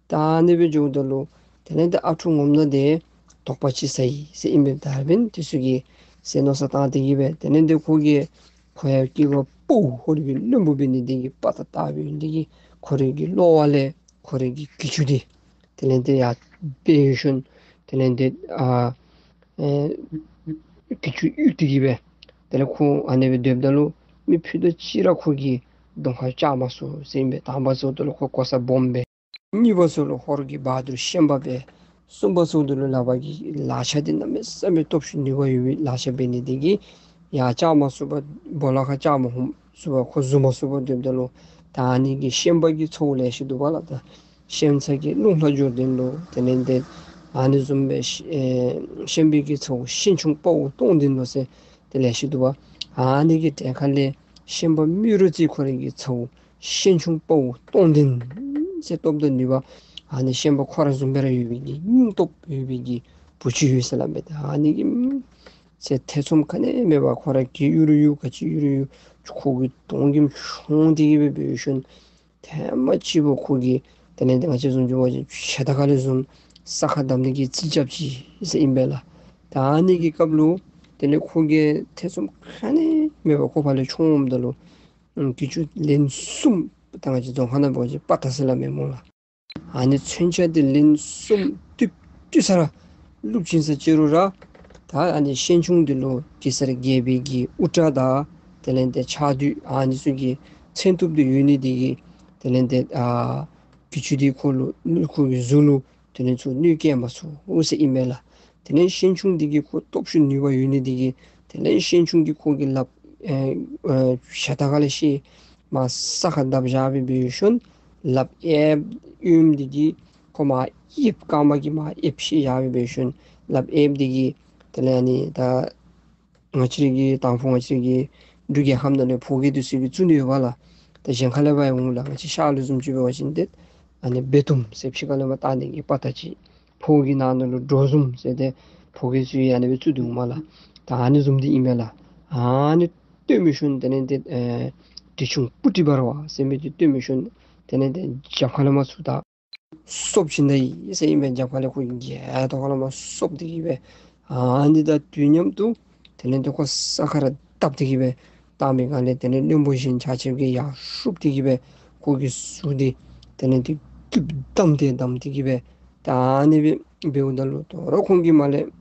ད་ཨ་ནི་སྦེ་འགྱོཝ་ད་ལུ་དེ་ལས་དེ་ཨ་ཁྲུག་ངོམ་ན་དེ་དོགས་པ་ཅིག་ཟ་ཡི་ཟེར་ཨིན་པས། ད་འབདན་དེ་ཚུ་གིས་ཟེར་མནོ་བསམ་བཏང་སྟེ་གི་སྦེ་དེ་ལས་དེ་ཁོ་གིས་ཁོ་ཡང་སྐྱེ་བ་ཕོ་ཧོར་གྱི་བློན་པོ་འབད་ནི་དེ་གིས་དཔའ་རྟགས་དག་པའི་འདི་གིས་ཁོ་རའི་གི་གློ་བ་ལས་ཁོ་རའི་གི་གྱི་ཅུང་འདི་དེ་ལས་དེ་ཡར་འབད་ཞིནམ་དེ་ལས་དེ་ཨ་ཨེ་གྱི་ཅུང་གཡུག་སྟེ་གི་སྦེ་དེ་ལས་ཁོ་ཨ་ནི་སྦེ་སྡོདཔ་ད་ལུ་མི་ཕུད་རྡོག་གཅིག་ར་ཁོ་གི་གདོང་ཁར་བཅར་མ་ཚུགས་ཟེར་ཨིན་པས། དང་པ་ཚུགསཔ་ད་ལུ་ཁོ་གོ་ས་སྦོམ་སྦེ། གཉིས་པ་ཚུགསཔ་ལུ་ཧོར་གྱི་བ་དུར་ཤན་པ་སྦེ། གསུམ་པ་ཚུགསཔ་ད་ལུ་ལག་པ་གི་ལག་ཆ་འདི་གནམ་མེད་ས་མེད་སྟོབས་ཤུགས་ནུས་པ་ཡོད་པའི་ལག་ཆ་འབད་ནི་དེ་གིས་ཡར་བཅར་མ་ཚུགས་པར་སྦོ་ལོགས་ཁར་བཅར་མ་ཚུགས་པར་ཁོ་བཟུང་མ་ཚུགས་པར་སྡོདཔ་ད་ལུ་ད་ཨ་ནི་གི་ཤན་པ་གི་ཚ་བོ་ལེ་ཤ་འདུག་པ་ལགས། ད་ཤན་ཚ་གི་རླུང་ལྷ་འབྱོར་ལྡན་ལོ་དེ་ལས་དེ་ཨ་ནི་བཟུམ་སྦེ་ཤ་ཨེ་ཤན་པའི་གི་ཚ་བོ་ཤན་ཆུང་དཔའ་བོ་སྟོང་ལྡན་ལོ་ཟེར་དེ་ལེ་ཤ་འདུག་པ། ཨ་ནི་གི་གྲལ་ཁ་ལས་ཤན་པ་རྨེ་རུ་རྩེ་ཁོ་རའི་གི་ཚ་བོ་ཤན་ཆུང་དཔའ་བོ་སྟོང་ལྡན་ཟེར་སྟོབས་དང་ནུས་པ་ཨ་ནི་ཤན་པ་ཁོ་ར་བཟུམ་སྦེ་ར་ཡོད་པའི་གི་སྙིང་སྟོབས་ཡོད་པའི་གི་བུ་ཅིག་ཡོད་ཟེར་སླབ་མས། ད་ཨ་ནི་གི་ཟེར་ཐེ་ཚོམ་ག་ནི་མེད་པར་ཁོ་ར་གི་གཡུག་རུང་གཡུག་ག་ཅི་གཡུག་རུང་གཡུག་ཁོ་གི་གདོང་གི་མཆོང་སྟེ་གི་སྦེ་འབད་ཞིནམ་ཐེངས་མ་གཅིག་པོ་ཁོ་གིས་དེ་ལས་དེ་ང་བཅས་བཟུམ་ཅིག་འབད་བ་ཅིན་ཇ་དང་ག་ལས་བཟུང་ས་ཁར་བརྡབ་ནི་གི་རྩིས་རྐྱབ་ཅི་ཟེར་ཨིན་པས་ལགས། ད་ཨ་ནི་གི་སྐབས་ལུ་དེ་ལས་ཁོ་གིས་ཐེ་ཚོམ་ག་ནི་མེད་པར་ཁོ་ཕར་ལས་མཆོངམ་ད་ལུ་ ཨུམ་གྱི་ཅུ་ལན་གསུམ་ད་ང་བཅས་རྫོང་ཁ་ནང་འབད་བ་ཅིན་པ་ཏ་ཟེར་སླབ་མས་སྨོ་ལགས། ཨ་ནི་མཚོན་ཆ་འདི་ལན་གསུམ་བཏུད་བཏུད་ས་ར་བླུག་བྱིན་ས་ཅི་རུང་ར་ད་ཨ་ནི་ཤན་ཆུང་འདི་ལུ་གེ་སར་རྒྱལ་པོའི་གི་དབུ་སྐྲ་དང་དེ་ལས་ཏེ་ཕྱག་མདུད་ཨ་ནི་ཚུ་གི་མཚོན་ཐུབ་འདི་ཡོད་ནི་འདི་གིས་དེ་ལས་ཏེ་ཨ་གྱི་ཅུ་འདི་ཁོ་ལུ་ཁོ་གི་གཟུགས་ལུ་དེ་ལས་ཚུར་གནོད་བཀལ་མ་ཚུགས་ཟེར་ཨིན་མས་ལགས། དེ་ལས་ཤན་ཆུང་འདི་གིས་ཁོ་སྟོབས་ཤུགས་ནུས་པ་ཡོད་ནི་འདི་གིས་དེ་ལས་ཤན་ཆུང་གིས་ཁོ་གི་ལགཔ་ཨེ་ཨེ་ཞབས་ཏོག་ཁ་ལས་བཤེད་མར་ས་ཁར་བརྡབ་བཞག་སྦེ་འབད་ཞིནམ་ལགཔ་གཡསཔ་གཡོནམ་འདི་གིས་ཁོ་མར་གཡསཔ་རྐངམ་གིས་མར་གཡསཔ་བཤེད་བཞག་སྦེ་འབད་ཞིནམ་ལགཔ་གཡསཔ་འདི་གིས་དེ་ལས་ཨ་ནི་ད་ང་བཅས་ར་གི་དང་ཕུ་ང་བཅས་ར་གི་འབྲུག་རྒྱལ་ཁབ་ནང་ལས་ཕོ་རྒྱས་འདི་ཚུ་གིས་བཙུགས་ནི་ཡོདཔ་ལགས། ད་གཞན་ཁ་ལས་འབག་འོང་ལགས། ང་བཅས་ཤར་ལུགས་བཟུམ་ཅིག་འབད་བ་ཅིན་ཏེ་ཨ་ནི་སྦེ་དུམ་ཟེར་ཕྱི་ཁ་ལས་མར་བཏགས་ནི་གི་པ་ཏ་ཅིག་ཕོ་གི་ནང་ན་ལུ་དྲོ་བཟུམ་ཟེར་ཏེ་ཕོ་རྒྱས་ཚུ་གིས་ཨ་ནི་སྦེ་བཙུགས་དོ་འོང་མས་ལགས། ད་ཨ་ནི་བཟུམ་འདི་ཨིན་མས་ལགས། ཨ་ནི་བཏོན་འབད་ཞིནམ་དེ་ལས་ཏེ་ཨེ་གྲི་ཆུང་པུ་ཊི་བར་བ་ཟེར་མི་འདི་བཏོན་འབད་ཞིནམ་དེ་ལས་ཏེ་རྒྱབ་ཁ་ལས་མར་ཚུར་ད་སོབ་བྱིན་ད་ཡི་ཟེར་ཨིན་པས། རྒྱབ་ཁ་ལས་ཁོ་གི་རྒྱབ་ཐོག་ཁ་ལས་མར་སོབ་སྟེ་གི་སྦེ་ཨ་ནི་དང་དུས་མཉམ་དུ་དེ་ལས་ཏེ་ཁོ་ས་ཁར་བརྡབ་སྟེ་གི་སྦེ་བཏང་པའི་སྒང་ལས་དེ་ལས་བློན་པོ་གཞན་ཆ་ཁྱབ་ཀྱིས་ཡར་ཤུབ་སྟེ་གི་སྦེ་ཁོ་གི་གཟུགས་འདི་དེ་ལས་ཏེ་སྐུདཔ་བསྡམས་ཏེ་བསྡམས་ཏེ་གི་སྦེ་ད་ཨ་ནི་སྦེ་འབདཝ་ད་ལུ་དོ་རུང་ཁོང་གིས་མར་ལས་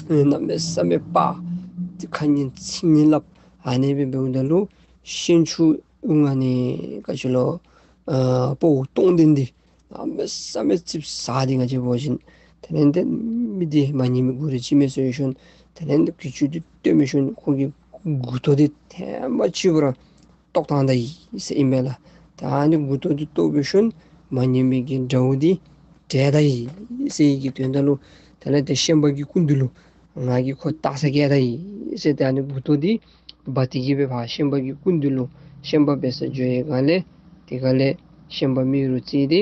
གནམ་མེད་ས་མེད་དཔའ་ཁ་ཉན་ཚིག་ཉན་སླབ། ཨ་ནི་སྦེ་འབདཝ་ད་ལུ་ཤན་ཆུང་ཨ་ནི་ག་ཅི་ལོ་ཨ་དཔའ་བོ་སྟོང་ལྡན་འདི་གནམ་མེད་ས་མེད་ཙིགཔ་ཟ་སྟེ་ང་བཅས་འབད་བ་ཅིན་དེ་ལས་ཏེ་མི་འདི་མ་ཉན་མི་དགོ་རུང་ཅིག་མས་ཟེར་ཞིནམ་དེ་ལས་ཏེ་གྱི་ཅུ་འདི་བཏོན་འབད་ཞིནམ་ཁོ་གི་མགུ་ཏོ་འདི་ཐེངས་མ་གཅིག་པུ་ར་བཏོག་བཏང་ད་ཡི་ཟེར་ཨིན་མས་ལགས། ད་ཨ་ནི་མགུ་ཏོ་འདི་བཏོག་འབད་ཞིནམ་མ་ཉན་མི་གི་དགྲ་བོ་འདི་བསྒྲལ་ད་ཡི་ཟེར་བའི་གི་དོན་དག་ལུ་དེ་ལས་ཏེ་ཤན་པ་གི་སྐུ་མདུན་ལུ་ང་གིས་ཁོ་བཏགས་ས་བཀལ་ད་ཡི་ཟེར་ཏེ་ཨ་ནི་མགུ་ཏོ་འདི་འབག་སྟེ་གི་སྦེ་ཕར་ཤན་པ་གི་སྐུ་མདུན་ལུ་ཤན་པ་འབད་སར་འགྱོ་བའི་སྒང་ལས་དེ་སྒང་ལས་ཤན་པ་རྨེ་རུ་རྩེ་འདི་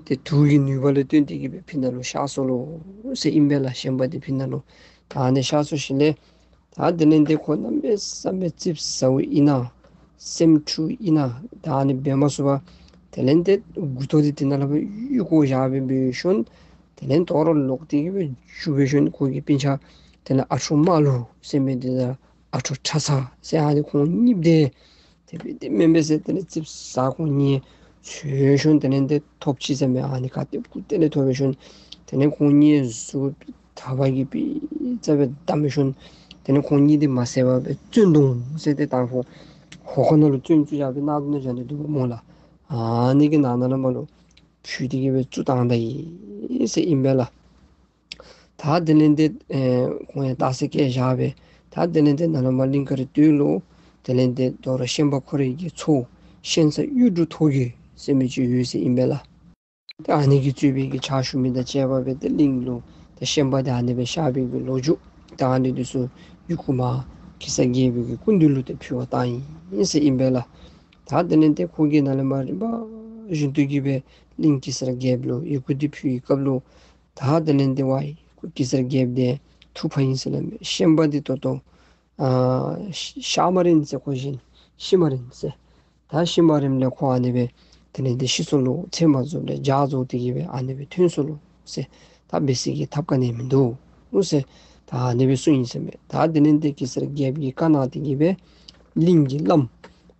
ཏེ་དུག་གི་ནུས་པ་ལུ་བརྟེན་ཏེ་གི་སྦེ་ཕི་ནང་ལུ་གཤགས་སོ་ལོ་ཟེར་ཨིན་པས་ལགས། ཤན་པ་འདི་ཕི་ནང་ལུ། ད་ཨ་ནི་གཤགས་སོ་ཞིནམ་ལས་ད་དེ་ལས་ཏེ་ཁོ་གནམ་མེད་ས་མེད་ཙིགཔ་ཟཝ་ཨིན་ན་སེམས་འཁྲུགས་ཨིན་ན་ད་ཨ་ནི་འབད་མ་ཚུགས་པར་དེ་ལས་ཏེ་མགུ་ཏོ་འདི་དེ་ནང་ལས་སྦེ་གཡུག་བཀོ་བཞག་སྦེ་འབད་ཞིནམ་དེ་ལས་དོ་རུང་ལོག་སྟེ་གི་སྦེ་འགྱོ་འབད་ཞིནམ་ཁོ་གི་སྤུན་ཆ་དེ་ལས་ཨ་ཁྲོ་དམར་ལུ་ཟེར་མི་འདི་དང་ཨ་ཁྲོ་ཁྲ་ཚ་ཟེར་ཨ་ནི་ཁོང་གཉིས་འདི་དེ་སྦེ་དེ་མེན་པས་ཟེར་དེ་ལས་ཙིགཔ་ཟ་ཁོང་གཉིས་འཚོལ་ཞིནམ་དེ་ལས་ཏེ་ཐོབ་ཅི་ཟེར་མས། ཨ་ནི་ཁ་ཏེ་ཁུ་ཏེ་ལས་ཐོབ་འབད་ཞིནམ་དེ་ལས་ཁོང་གཉིས་གཟུགས་ཐག་པ་གིས་པིར་ཙ་སྦེ་བསྡམས་ཞིནམ་དེ་ལས་ཁོང་གཉིས་འདི་མ་བསད་པར་སྦེ་བཙོན་དོང་ཟེར་ཏེ་དང་ཕུ་ཧོ་ཁོ་ནང་ལུ་བཙོན་བཙུགས་བཞག་སྦེ་ནང་དུ་ནང་བཞག་སྟེ་འདུག་པ་སྨོ་ལགས། ཨ་ནི་གི་ནང་ན་ལས་མར་ལུ་ཕུད་དེ་གི་སྦེ་བཙུགས་བཏང་ད་ཡི་ཟེར་ཨིན་པས་ལགས། ད་དེ་ལས་ཏེ་ཨེ་ཁོང་ཡང་བཏགས་ས་བཀལ་བཞག་སྦེ་ད་དེ་ལས་ཏེ་ནཱ་ལས་མར་གླིང་དཀར་སྟོད་ལུ་དེ་ལས་ཏེ་དོ་རུང་ཤན་པ་ཁོ་རའི་གི་ཚའོ་ཤན་ས་གཡུ་འབྲུག་ཐོག་རྒྱལ་ཟེར་མི་ཅིག་ཡོད་ཟེར་ཨིན་པས་ལགས། ཏེ་ཨ་ནི་གིས་གཙོས་པའི་གི་ཕྱག་ཞུ་མི་དང་བཅས་པ་སྦེ་ཏེ་གླིང་ལུ་ཏེ་ཤན་པ་འདི་ཨ་ནི་སྦེ་གཤགས་པའི་གི་ལོ་རྒྱུས་ད་ཨ་ནི་འདི་ཚུ་ཡི་གུ་མར་གེ་སར་རྒྱལ་པོའི་གི་སྐུ་མདུན་ལུ་ཏེ་ཕུལ་བར་བཏང་ཡི་ཟེར་ཨིན་པས་ལགས། ད་དེ་ལས་ཏེ་ཁོ་གིས་ནཱ་ལས་མར་རིམ་པ་བཞིན་དུ་གི་སྦེ་གླིང་གེ་སར་རྒྱལཔོ་ལུ་ཡི་གུ་འདི་ཕུལ་བའི་སྐབས་ལུ་ད་དེ་ལས་ཏེ་ཝའི་ཁོ་གེ་སར་རྒྱལཔོ་འདི་ཐུགས་ཕམ་ཡི་ཟེར་སླབ་མས། ཤན་པ་འདི་ད་ལྟོ་ཨ་གཤགས་མ་རན་ཟེར་ཁོ་བཞིན་ཤི་མ་རན་ཟེར། ད་ཤི་མ་རནམ་ལས་ཁོ་ཨ་ནི་སྦེ་དེ་ལས་ཏེ་ཤི་སོ་ལོ་ཚེ་མ་རྫོགས་ལས་ལྗགས་རྫོགས་ཏེ་གི་སྦེ་ཨ་ནི་སྦེ་ཐོན་སོ་ལོ་ཟེར། ད་འབད་ས་གི་ཐབས་ག་ནི་ཡང་མིན་འདུག་ཟེར། ད་ཨ་ནི་སྦེ་གསུངས་ཡི་ཟེར་མས། ད་དེ་ལས་ཏེ་གེ་སར་རྒྱལཔོ་གིས་བཀའ་གནང་སྟེ་གི་སྦེ་གླིང་གི་བླམ་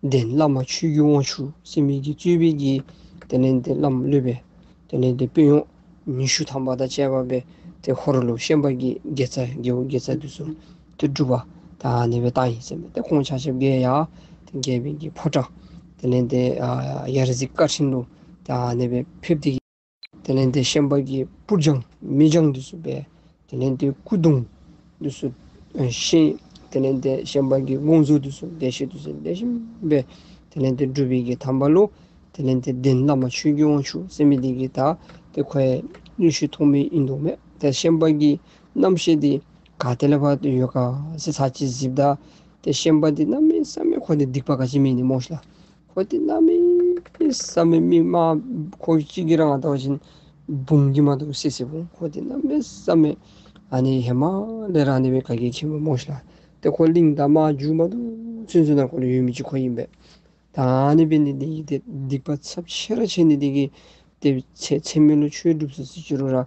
གདན་བླ་མ་ཆོས་ཀྱི་དབང་ཕྱུག་ཟེར་མི་གིས་གཙོས་པའི་གི་དེ་ལས་ཏེ་བླམ་སློབ་དཔོན་དེ་ལས་ཏེ་དཔོན་གཡོག་ཉི་ཤུ་ཐམ་པ་དང་བཅས་པ་སྦེ་ཏེ་ཧོར་ལུ་ཤན་པ་གི་དགེ་རྩ་རྒེད་འོག་དགེ་རྩ་འདི་ཚུ་ཏེ་སྒྲུབ་པར་ད་ཨ་ནི་སྦེ་བཏང་ཡི་ཟེར་མས། ཏེ་ཁོང་ཆ་ཁྱབ་ཀྱིས་ཡང་ཏེ་རྒྱལ་པོའི་གི་ཕོ་བྲང་དེ་ལས་ཏེ་ཨ་ཡ་རྩེ་བཀའ་དྲིན་ལུ་ད་ཨ་ནི་སྦེ་ཕེབས་ཏེ་གི་དེ་ལས་ཏེ་ཤན་པ་གི་སྤུར་སྦྱང་མེ་སྦྱང་འདི་ཚུ་སྦེ་དེ་ལས་ཏེ་སྐུ་གདུང་འདི་ཚུ་ཨེ་བཞེངས། དེ་ལས་ཏེ་ཤན་པ་གི་དགོངས་རྫོགས་འདི་ཚུ་བདེ་གཤེགས་འདི་ཚུ་ལེགས་ཤོམ་སྦེ་དེ་ལས་ཏེ་སྒྲུབ་པའི་གི་ཐབས་ལུ་དེ་ལས་ཏེ་གདན་བླ་མ་ཆོས་ཀྱི་དབང་ཕྱུག་ཟེར་མི་འདི་གིས་ད་ཏེ་ཁོ་ཡང་མངོན་ཤེས་ཐོགས་མེད་ཨིན་དོ་མས། ཏེ་ཤན་པ་གི་རྣམ་ཤེས་འདི་ག་ཏེ་ལས་ཕར་ཡོད་ག་ཟེར་ཚར་གཅིག་གཟིགསཔ་ད་ཏེ་ཤན་པ་འདི་གནམ་མེད་ས་མེད་ཁོ་འདི་སྡིག་པ་ག་ཅི་མེད་ནི་སྨོ་ཤ་ལགས། ཁོ་འདི་གནམ་མེད་ས་མེད་མི་དམར་ཁོ་གཅིག་གིས་ར་ང་བལྟ་བ་ཅིན་འབུམ་གྱིས་མ་དོ་སི་སི་འབུམ། ཁོ་འདི་གནམ་མེད་ས་མེད་ཨ་ནི་ཧེ་མ་ལས་ར་ཨ་ནི་སྦེ་ག་གིས་མཁྱེན་པས་སྨོ་ཤ་ལགས། ཏེ་ཁོ་གླིང་དང་དམག་མཇུག་མ་བསྡུ་ཚུན་ཚོད་ནང་ཁོ་ལུ་ཡོད་མི་ཅིག་ཁོ་ཨིན་པས། ད་ཨ་ནི་འབད་ནི་འདི་གིས་ཏེ་སྡིག་པ་ཚབས་ཆེ་ར་ཆེ་ནི་འདི་གིས་ཏེ་ཚེ་ཚེ་སྨད་ལུ་ཆོས་སྒྲུབ་ས་ཅི་རུང་ར་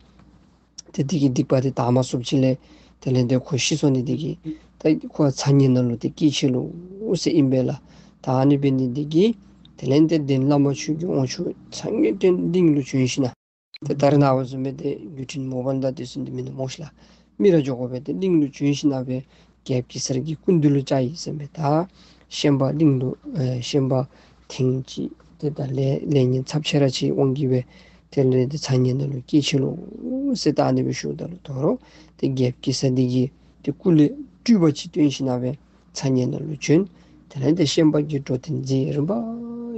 ཏེ་འདི་གིས་སྡིག་པ་འདི་དག་མ་ཚུགསཔ་ཅིག་ལས་དེ་ལས་ཏེ་ཁོ་ཤི་སོ་ནི་འདི་གིས་ད་ཁོ་ཚ་ཉེན་ནང་ལུ་ཏེ་སྐྱེས་ཆི་ལོ་ཟེར་ཨིན་པས་ལགས། ད་ཨ་ནི་འབད་ནི་འདི་གིས་དེ་ལས་ཏེ་གདན་བླ་མ་ཆོས་ཀྱི་དབང་ཕྱུག་ཚང་ངེ་ཏེ་གླིང་ལུ་བྱོན་ཞིནམ་ལས་ཏེ་ད་རེས་ནངས་པ་བཟུམ་སྦེ་ཏེ་བརྒྱུད་འཕྲིན་མོ་བཱལ་དང་དེ་ཚུ་འདི་མིན་ནུག་སྨོ་ཤིག་ལགས། མི་ར་འགྱོ་དགོ་པས། ཏེ་གླིང་ལུ་བྱོན་ཞིནམ་ལས་རྒྱལཔོ་གེ་སར་གྱི་སྐུ་མདུན་ལུ་བཅར་ཡི་ཟེར་མས། ད་ཤན་པ་གླིང་ལུ་ཨེ་ཤན་པ་ཐེངས་ཅིག་ཏེ་ད་ལས་ལས་ངན་ཚབས་ཆེ་ར་ཅིག་འོང་གི་སྦེ་དེ་ལས་ཏེ་ཚ་དམྱལ་ནང་ལུ་སྐྱེ་ཆི་ལོ་ཟེར་ད་ཨ་ནི་སྦེ་ཞུཝ་ད་ལུ་དོ་རུང་ཏེ་རྒྱལཔོ་གེ་སར་འདི་གིས་ཏེ་སྐུ་ལས་སྤྲུལ་པ་ཅིག་སྟོན་ཞིནམ་ལས་ཚ་དམྱལ་ནང་ལུ་བྱོན། དེ་ལས་ཏེ་ཤན་པ་གིས་འགྲོ་དོན་མཛད། རིམ་པ་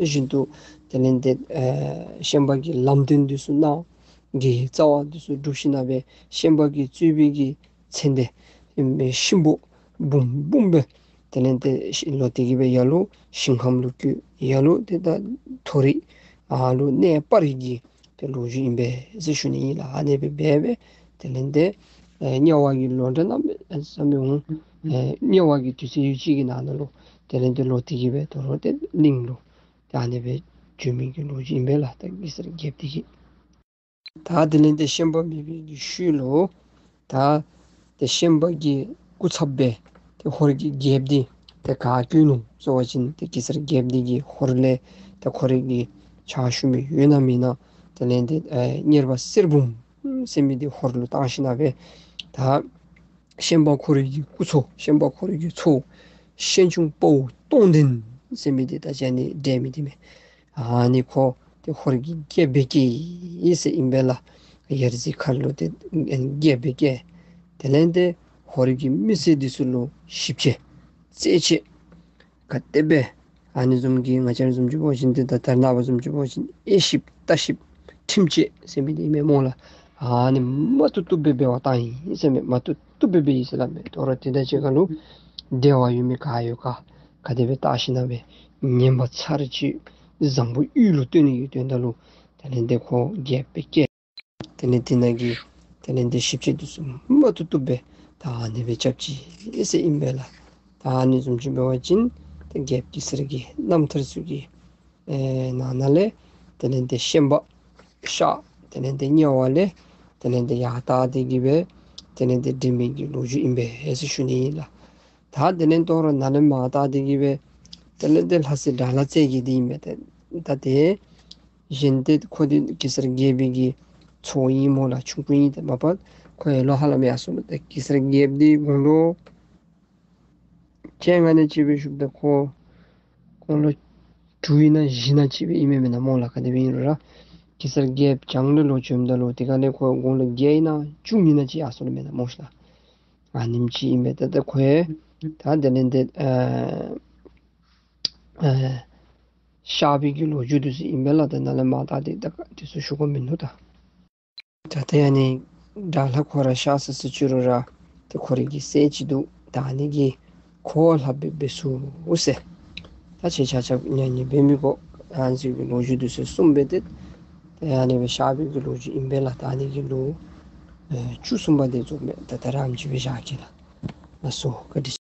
བཞིན་དུ་དེ་ལས་ཏེ་ཨེ་ཤན་པ་གིས་ལམ་སྟོན་འདི་ཚུ་གནང་། དགེ་རྩ་བ་འདི་ཚུ་སྒྲུབ་ཞིནམ་ལས་ཤན་པ་གིས་གཙོས་པའི་གི་ཚེ་འདས་ཨེ་གཤིན་པོ་འབུམ་འབུམ་སྦེ་དེ་ལས་ཏེ་ལོག་སྟེ་གི་སྦེ་ཡར་ལུ་ཞིང་ཁམས་ལུ་བཀོད། ཡར་ལུ་ཏེ་ད་མཐོ་རིས་ཨ་ལུ་གནས་སྤ་རི་གི་ཏེ་ལོ་རྒྱུས་ཨིན་པས་ཟེར་ཞུ་ནི་ཨིན་ལགས། ཨ་ནི་སྦེ་འབད་སྦེ་དེ་ལས་ཏེ་ཨེ་དམྱལ་བ་གི་ལོ་འདྲ་གནམ་མེད་ས་མེད་འོང་། ཨེ་དམྱལ་བ་གི་དུས་ཚོད་ཡུན་ཅིག་གི་ནང་ན་ལུ་དེ་ལས་ཏེ་ལོག་སྟེ་གི་སྦེ་དོ་རུང་ཏེ་གླིང་ལུ་ཏེ་ཨ་ནི་སྦེ་བྱོན་མི་གི་ལོ་རྒྱུས་ཨིན་པས་ལགས། ད་གེ་སར་རྒྱལཔོ་འདི་གིས། ད་དེ་ལས་ཏེ་ཤན་པ་མེད་པའི་གི་ཤུལ་ལུ་ད་ཏེ་ཤན་པ་གི་སྐུ་ཚབ་སྦེ་ཏེ་ཧོར་གྱི་རྒྱལཔོ་འདི་ཏེ་ག་བསྐོས་ནུག་ཟེར་བ་ཅིན་ཏེ་གེ་སར་རྒྱལཔོ་འདི་གིས་ཧོར་ལས་ཏེ་ཁོ་རའི་གི་ཕྱག་ཞུ་མི་ཡོད་ན་མེད་ན་དེ་ལས་ཏེ་ཨེ་གཉེར་པ་གསེར་འབུམ་ཟེར་མི་འདི་ཧོར་ལུ་བཏང་ཞིནམ་ལས་ད་ཤན་པ་ཁོ་རའི་གི་སྐུ་ཚ་ཤན་པ་ཁོ་རའི་གི་ཚ་བོ་ཤན་ཆུང་དཔའ་བོ་སྟོང་ལྡན་ཟེར་མི་འདི་ད་ཅི་ཨ་ནི་འདྲེ་མི་འདི་མས། ཨ་ནི་ཁོ་ཏེ་ཧོར་གྱི་རྒྱལཔོ་སྦེ་བསྐོས་ཡི་ཟེར་ཨིན་པས་ལགས། ཡ་རྩེ་མཁར་ལུ་ཏེ་རྒྱལཔོ་སྦེ་བསྐོས། དེ་ལས་ཏེ་ཧོར་གྱི་མི་སེར་འདི་ཚུ་ལུ་ཞིབ་དཔྱད་རྩད་དཔྱད་ག་དེ་སྦེ་ཨ་ནི་བཟུམ་གྱི་ང་བཅས་ར་བཟུམ་ཅིག་འབད་བ་ཅིན་ཏེ་ད་ད་རེས་ནངས་པ་བཟུམ་ཅིག་འབད་བ་ཅིན་དབྱེ་ཞིབ་ལྟ་ཞིབ་ཁྲིམས་དཔྱད་ཟེར་མི་འདི་ཨིན་མས་སྨོ་ལགས། ཨ་ནི་མ་བཏུབ་བཏུབ་སྦེ་འབད་བར་བཏང་ཡི་ཟེར་མས། མ་བཏུབ་བཏུབ་སྦེ་འབད་ཡི་ཟེར་སླབ་མས། དོ་རུང་ཏེ་ད་ཅི་ཁ་ལུ་བདེ་བ་ཡོད་མི་ག་ཡོད་ག་ག་དེ་སྦེ་བལྟ་ཞིནམ་ལས་ངན་པ་ཚར་གཅིག་བཟང་པོ་ཡུལ་ལུ་སྟོན་ནི་གི་དོན་དག་ལུ་དེ་ལས་ཏེ་ཁོ་རྒྱལཔོ་སྦེ་བསྐོས། དེ་ལས་དེ་ནང་གི་དེ་ལས་ཏེ་ཞིབ་དཔྱད་འདི་ཚུ་མ་བཏུབ་བཏུབ་སྦེ་ད་ཨ་ནི་སྦེ་རྐྱབ་ཅི་ཟེར་ཨིན་པས་ལགས། ད་ཨ་ནི་བཟུམ་ཅིག་འབད་བ་ཅིན་ཏེ་རྒྱལཔོ་གེ་སར་གྱི་རྣམ་ཐར་ཚུ་གི་ཨེ་ནང་ན་ལས་དེ་ལས་ཏེ་ཤན་པ་ཤར་དེ་ལས་ཏེ་དམྱལ་བ་ལས་དེ་ལས་ཏེ་ཡར་བལྟ་སྟེ་གི་སྦེ་དེ་ལས་ཏེ་འདྲེ་མི་གི་ལོ་རྒྱུས་ཨིན་པས་ཟེར་ཞུ་ནི་ཨིན་ལགས། ད་དེ་ལས་དོ་རུང་ནཱ་ལས་མར་བལྟ་སྟེ་གི་སྦེ་དེ་ལས་ཏེ་ལྷ་སྲས་དགྲ་ལྷ་རྩེ་རྒྱལ་འདི་ཨིན་པས། ཏེ་ད་དེ་གཞན་ཏེ་ཁོ་འདི་གེ་སར་རྒྱལ་པོའི་གི་ཚ་བོ་ཨིན་སྨོ་ལགས། ཆུང་ཀུ་ཨིན། ཏེ་མ་པ་ཁོ་ཡར་ལོག་ཧ་ལམ་ཡར་སོང་ནུག། ཏེ་གེ་སར་རྒྱལཔོ་འདི་དགུང་ལོ་བཅོ་ལྔ་ཨ་ནི་ཅིག་སྦེ་བཞུགསཔ་ད་ཁོ་དགུང་ལོ་དྲུག་ཨིན་ན་བཞི་ཨིན་ན་ཅིག་སྦེ་ཨིན་མས་མེན་ན་སྨོ་ལགས། ག་དེ་སྦེ་ཨིན་རུང་ར་གེ་སར་རྒྱལཔོ་བྱང་ལས་ལོག་བྱོནམ་ད་ལུ་དེ་ཁ་ལས་ཁོ་དགུང་ལོ་བརྒྱད་ཨིན་ན་བཅུ་ཨིན་ན་ཅིག་ཡར་སོང་ནུག་མེན་ན་སྨོ་ཤིག་ལགས། ཨ་ནེམ་ཅིག་ཨིན་མས། ད་ད་ཁོ་ཡང་ད་དེ་ལས་ཏེ་ཨ་ཨ་གཤགས་པའི་གི་ལོ་རྒྱུས་འདི་ཚུ་ཨིན་པས་ལགས། ད་ནཱ་ལས་མར་བལྟ་སྟེ་ད་ག་འདི་ཚུ་ཞུ་དགོཔ་མིན་འདུག། ད་ད་ཏེ་ཨ་ནི་དགྲ་ལྷ་ཁོ་ར་གཤགས་སོ་ཟེར་ཅི་རུང་ར་ཏེ་ཁོ་རའི་གི་སྲས་ཅིག་འདུག། ད་ཨ་ནི་གིས་ཁོ་ལྷགཔ་སྦེ་འབད་ཚུགས་ཟེར། ད་ཁྱེད་ཆ་ཁྱབ་ཉན་ཉན་འབད་མི་དགོ། ཨ་ནི་ཚུ་གི་ལོ་རྒྱུས་འདི་ཚུ་གསུངས་སྦེ་ཏེ་ད་ཨ་ནི་སྦེ་གཤགས་པའི་གི་ལོ་རྒྱུས་ཨིན་པས་ལགས། ད་ཨ་ནི་གི་ལུ་ཨེ་བཅུ་གསུམ་པ་འདི་རྫོགས་མས། ད་ད་རེས་ཨ་ནེམ་ཅིག་སྦེ་བཞག་གེ་ལགས། ལགས་སོ། བཀའ་དྲིན་ཆེ།